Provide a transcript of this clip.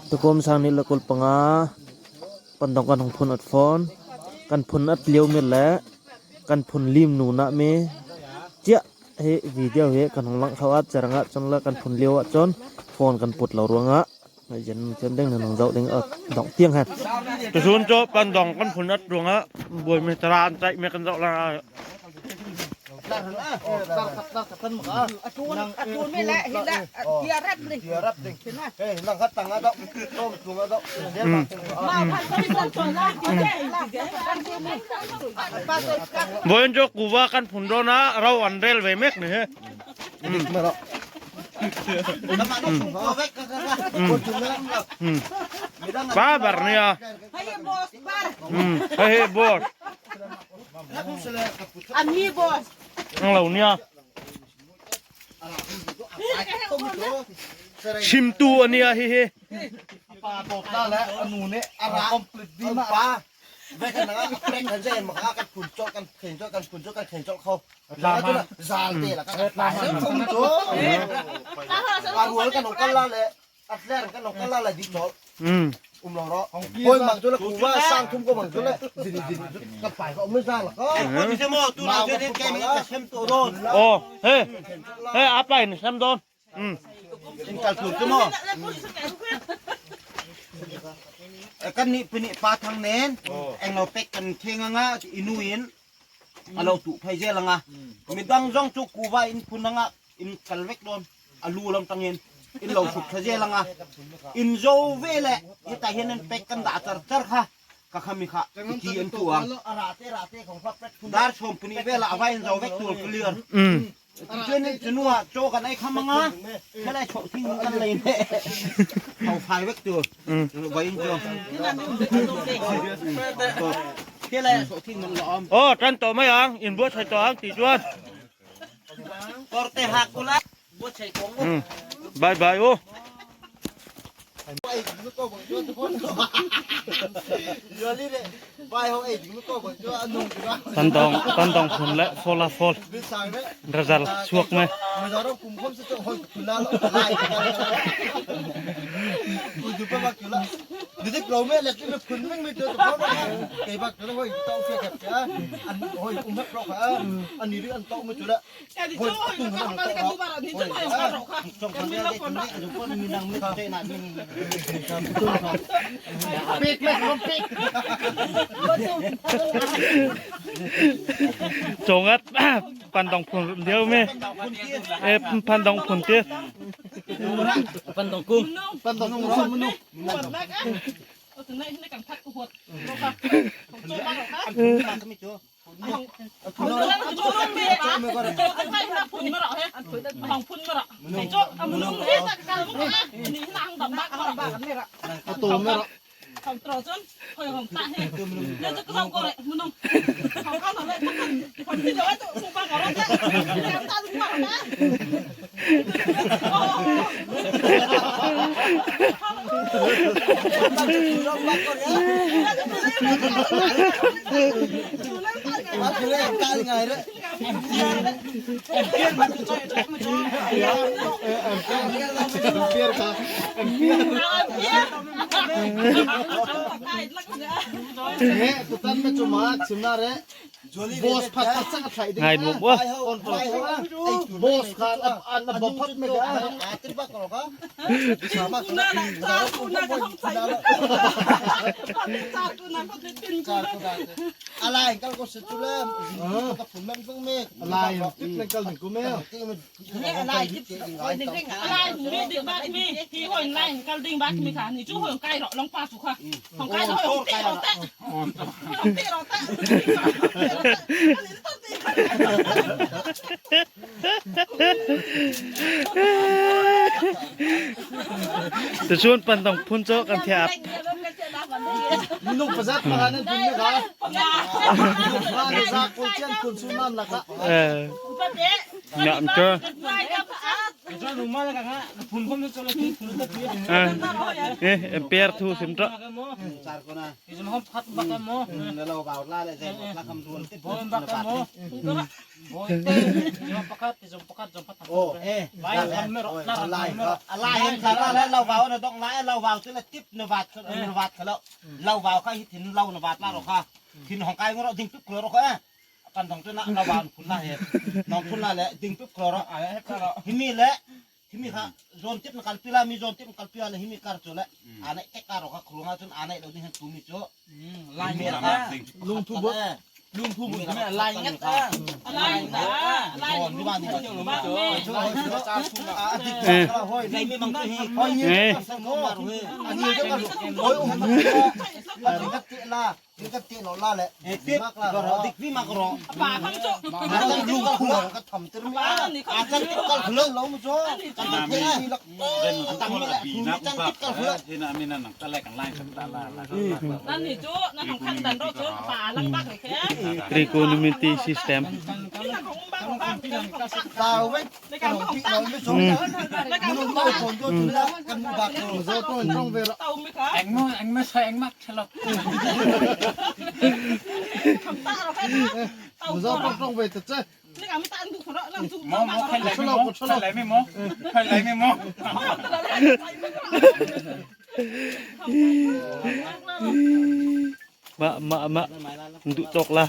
Tukum 2025 pandong kan hung phun at fawn. Kan phun at lio mi le kan phun lim nu na mi chiah hi video hi kan hung langh kho at cerangah cun le kan phun lio ahcun phone kan put lo ruangah jen cun ding nan hung zoh ding dong tiang han. Tusun cu pandong kan phun at ruangah buai mi tara an tlaih mi kan zoh la. Voin cu kuva kan phun dawn ah ro an rel ve mek ni hi. Pa bar nia. Hei boss. Ami boss. Ang lo nia. Chimtu ania hi hi. Pa tawp ta le anu nih a ra complete di ma pa ve kan nga prek kan je ma ka phun cho kan khen cho kan phun cho kan khen cho kho la zal te la ka phun cho a rual kan okal la le a tler kan okal la le di cho um lo ro koi mang chu la kuwa sang thum ko mang chu le zini zini ka pai ko mi za la ko Oh, he. He, apa ini sam don. In kal tur chu mo kan ni pini pa thang nen eng lo pek kan theng anga inu in alo tu phai zel anga midang zong chu kuwa in phun anga in kal vek don alu lam tangin in lo suk thla zel anga in zo ve le heta hian an pek kan dah char char kha ka khami kha ki an tu ang dar chhom puni vela awai in zo vek tur clear chuan in chunua chaw kan ei kham anga helai chho thing kan lei ne ho fai vek tur vai in chu helai chho thing man lo om Oh, tan to mai ang in buat sai to ang ti chuan. Korte hakula Bye bye ô. Tan dong tan dong phun le fol a fol. Razal chuak mai. Chongat pandong phun lio me. E pandong phun te. Pandong kum. Pandong kum. Ngai nuam wa. Tuchun pandong phun cho kan thiap. Eh. Nhậm chưa? Eh per thu sim tra. Himi kha zawn tip na kalpi la mi zawn tip na kalpi la himi kar chu le anai tek karo kha khurunga chun anai lo ding han tu mi chu Lai ngat a lungthu bu lungthu bu me lai ngat a lai na lai mi ba ni Eh. Lai mi mang tu hi Eh. Ani jo ka oi um kat ti la kat ti lo la le tip ro dik vi ma ro ป่าคำจุ ma tan lu ka khua ka tham tir ma a tan tip kal khlo lo mu jo kan ti ตั้งปีนักอุปที่น่าไม่นั่นตะแลกกันไล่กันตะลาลา นั่นนี่จุนั่นของขั้นดันโรคจุป่าลังบักเลยแค่ Trigonometry system. ของบ้าของบ้าของบ้า tao với ในการของ cái ตั้ง nó mới xuống ในการ nó ของ nó còn cho chúng ta cần bạc rồi tôi trong về เตาไหมคะ แองมั้งแองไม่ใช่แองมักฉลบ คำตาเราแค่นะเตาตัว trong về thật chứ นี่การไม่ตันดูของเราเราดู มอมอใครไหลไม่มอใครไหลไม่มอใครไหลไม่มอ Ma ma ma du tok la.